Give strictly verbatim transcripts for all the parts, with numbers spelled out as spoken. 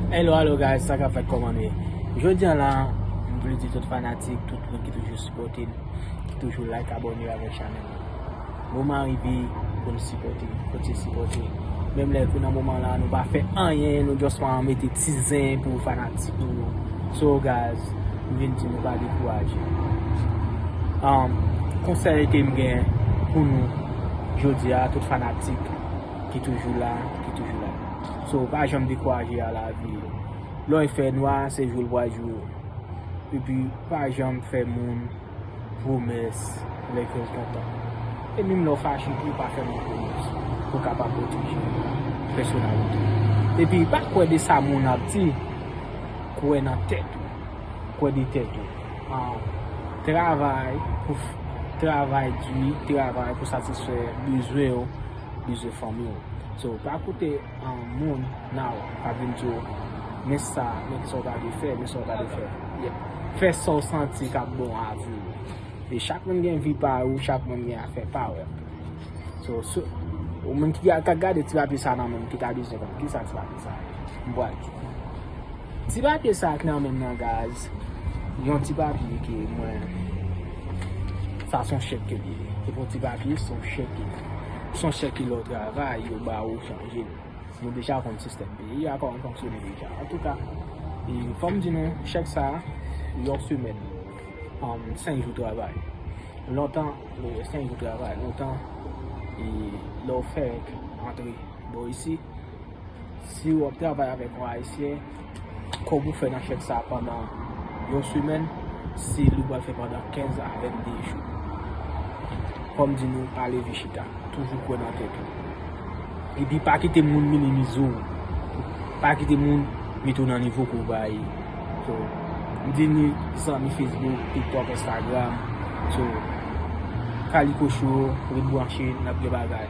Hello, hello guys, sa k ap fèt, kòman nou ye? Jodi a la, m vle di tout fanatik, tout moun ki toujou sipòte n, ki toujou like, abòne avèk chanèl la. Moman rive pou n sipòte, kontinye sipòte. Menm lè ke nan moman la, nou pa fè anyen, nou just pa mete ti zen pou fanatik nou yo. So guys, m vin di nou pa dekouraje. Um, konsèy ke m gen pou nou jodi a, tout fanatik ki toujou la, ki toujou la. So, pa janm dekouraje a lavi. Lè w fè nwa, se jou l pral jou. Epi, pa janm fè moun pwomès lè ke w kontan. E menm lè w fache tou, pa fè moun pwomès pou w kapab pwoteje pèsonalite w. Epi, pa kwè de sa moun ap di, kwè nan tèt ou. Kwè de tèt ou. Ah, travay pou f-, travay di, travay pou satisfè bezwen w, bezwen fanmi w. So, pa koute, ah, moun, now, k ap vin di w, men sa, men sa w ta dwe fè, men sa w ta dwe fè. Yeah. Fè sa w santi k ap bon avè w. E chak moun gen vi pa yo, chak moun gen afè pa yo. So, so, ou menm ki ka gade ti papye sa nan men m, ki ta bezwen konn kisa ti papye sa ye. M pral di. Ti papye sa k nan men m nan, guys, yon ti papye ke mwen, sa se yon chèk ke li ye. Se pa yon ti papye, se yon chèk ke, se yon chèk ke lè w travay, yo ba ou chanje l. Nou deja konn sistèm peyi a, kòman l fonksyone deja. Antouka, e fò m di nou, chèk sa, yon semèn, um, senk jou travay. Lontan, e, senk jou travay. Lontan, e, lè w fèk antre bò isi, si w ap travay avèk yon Ayisyen, kòb ou fè nan chèk sa pandan yon semèn, se li w pral fè pandan kenz a vennde jou. Kòm di nou, pa leve chita. Toujou kwè nan tèt ou. Epi pa kite moun minimize w. Pa kite moun mete w nan nivo ke w pa ye. So, m di ni zanmi Facebook, TikTok, Instagram. So, Kaliko Show, ret branche, n ap gen bagay.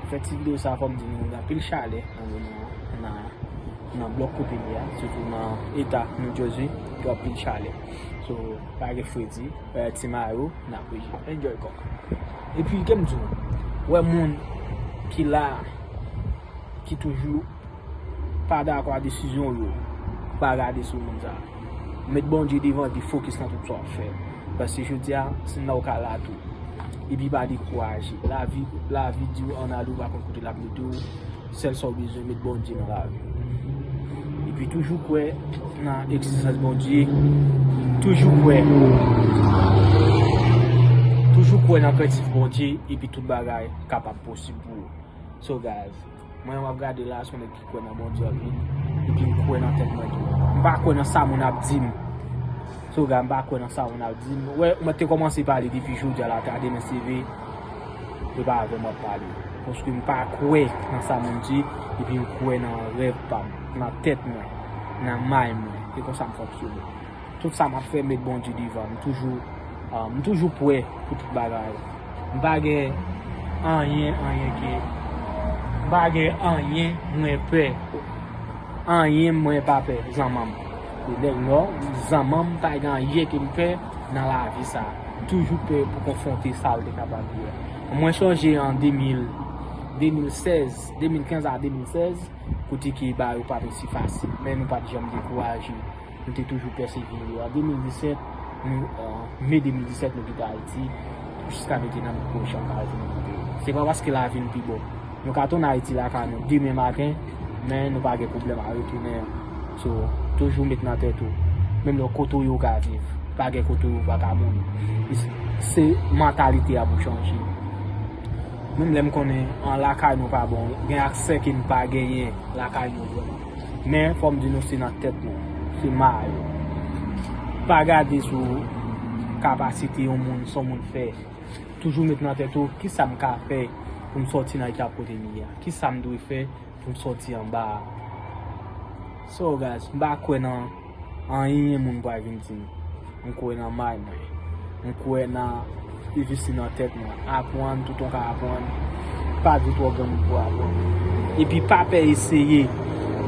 Fè ti videyo sa, fò m di nou, gen anpil chalè nan zòn nan, nan, nan blòk kote m ye a, sitou nan eta New Jersey, gen anpil chalè. So, pa gen fredi, wè ti mayo, n ap rejim. Enjoy kòk. Epi, ke m di w, wè moun ki la, ki toujou pa dakò a desizyon yo, pa gade sou moun sa. Met Bondye devan, epi fokis nan tout sa w ap fè. Paske jodi a, se nan ou ka la tou. Epi pa dekouraje. Lavi, lavi di w ann ale, ou pa konn kote l ap mete w. Sèl sa w bezwen, met Bondye nan lavi w. Epi toujou kwè nan egzistans Bondye. Toujou kwè. Toujou kwè nan kreyatif Bondye, epi tout bagay kapab posib pou ou. So, guys, mwen, m ap gade la, se yon nèg ki kwè nan Bondye anpil, epi m kwè nan tèt mwen tou. M pa kwè nan sa moun ap di m. So, guys, m pa kwè nan sa moun ap di m. Wè, mwen te kòmanse pale depi jodi a la, ta demen seve, e pa avè m w ap pale. Paske m pa kwè nan sa moun di, epi m kwè nan rèv pa m, nan tèt mwen, nan may mwen. E konsa m fonksyone. Tout sa m ap fè, met Bondye devan. M toujou, ah, m toujou prè pou tout bagay. M pa gen anyen, anyen ke, m pa gen anyen mwen pè. Anyen mwen pa pè, zanmanm. E nèg nò, zanmanm, pa gen anyen ke m pè nan lavi sa. M toujou prè pou konfwonte sa l te kapab ye. Mwen sonje an de mil, de mil sèz, de mil kenz a de mil sèz, kote ke bagay yo pa t osi fasil, men nou pa t janm dekouraje. Nou te toujou pèsevere. An de mil disèt, nou, euh, me de mil disèt, nou kite Ayiti, jiska mentnan nou poko janm ka retounen nan peyi nou. Se pa paske lavi n pi bon. Nou ka tounen Ayiti lakay nou demen maten, men nou pa gen pwoblèm a retounen an. So, toujou met nan tèt ou, menm lè kote w ye ou ka viv, pa gen kote w ye ou pa ka mouri. Se mantalite a pou chanje. Menm lè m konnen an lakay nou pa bon, gen aksè ke n pa genyen lakay nou vrèman. Men, fò m di nou, se nan tèt nou, se may ou. Pa gade sou kapasite yon moun, sa yon moun fè. Toujou met nan tèt ou, kisa m ka fè pou m sòti nan eta kote m ye a? Kisa m dwe fè pou m sòti anba a? So, guys, m pa kwè nan anyen moun pral vin di m. M kwè nan may mwen. M kwè nan, epi se nan tèt mwen. Aprann tout w ka aprann. Pa di twò granmoun pou aprann. Epi pa pè eseye.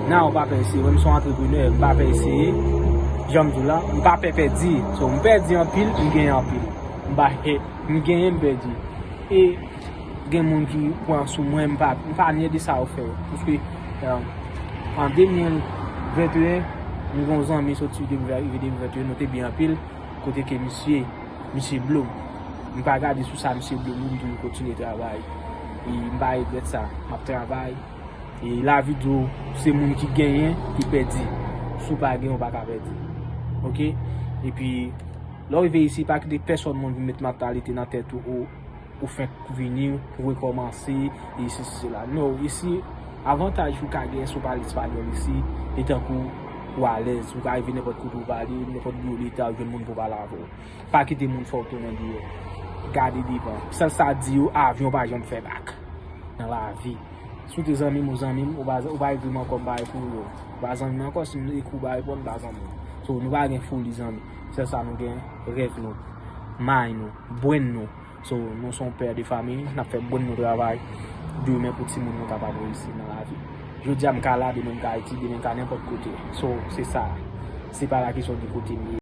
Nan, w pa pè eseye. Mwen, m se yon antreprenè, m pa pè eseye. Jan m di w la, m pa pè pèdi. So, m pèdi anpil, m genyen anpil. M pa, m genyen, m pèdi. E gen moun ki pran sou mwen, m pa, m pa nye de sa yo fè. Paske, euh, an de mil, Venteyen, m gen yon zanmi soti depi, rive depi venteyen, nou te byen anpil, kote ke misye, misye Blum. M pa gade sou sa misye Blum, m toujou kontinye travay. E m pa regrèt sa, m ap travay. E lavi di w, se moun ki genyen ki pèdi. Si w pa genyen, w pa ka pèdi. Oke? Epi, lè w rive isi, pa kite pèsonn moun vin met mantalite nan tèt ou, ou, ou fenk vini, ou rekòmanse, e isi, se la. Non, isi, avantaj ou ka gen si w pale espanyòl isi, e tankou ou alèz, ou ka rive nenpòt kote ou pale, nenpòt biwo leta, ou jwenn moun pou pale avè w. Pa kite moun fè w tounen deyò. Gade devan. Sèl sa di yo, avyon pa janm fè bak nan lavi. Si w te zanmi m, ou zanmi m, ou pa, ou pa ekri m ankò, m pa reponn ou. Ou pa zanmi m ankò, si m ekri w pa reponn, m pa zanmi w. So, nou pa gen foli zanmi. Sèl sa nou gen, rèv nou, may nou, brenn nou. So, nou se yon pè de fanmi, n ap fè brenn nou travay demen pou timoun nou kapab reyisi nan lavi. Jodi a m ka la, demen m ka Ayiti, demen m ka nenpòt kote. So, se sa. Se pa la kesyon de kote m ye.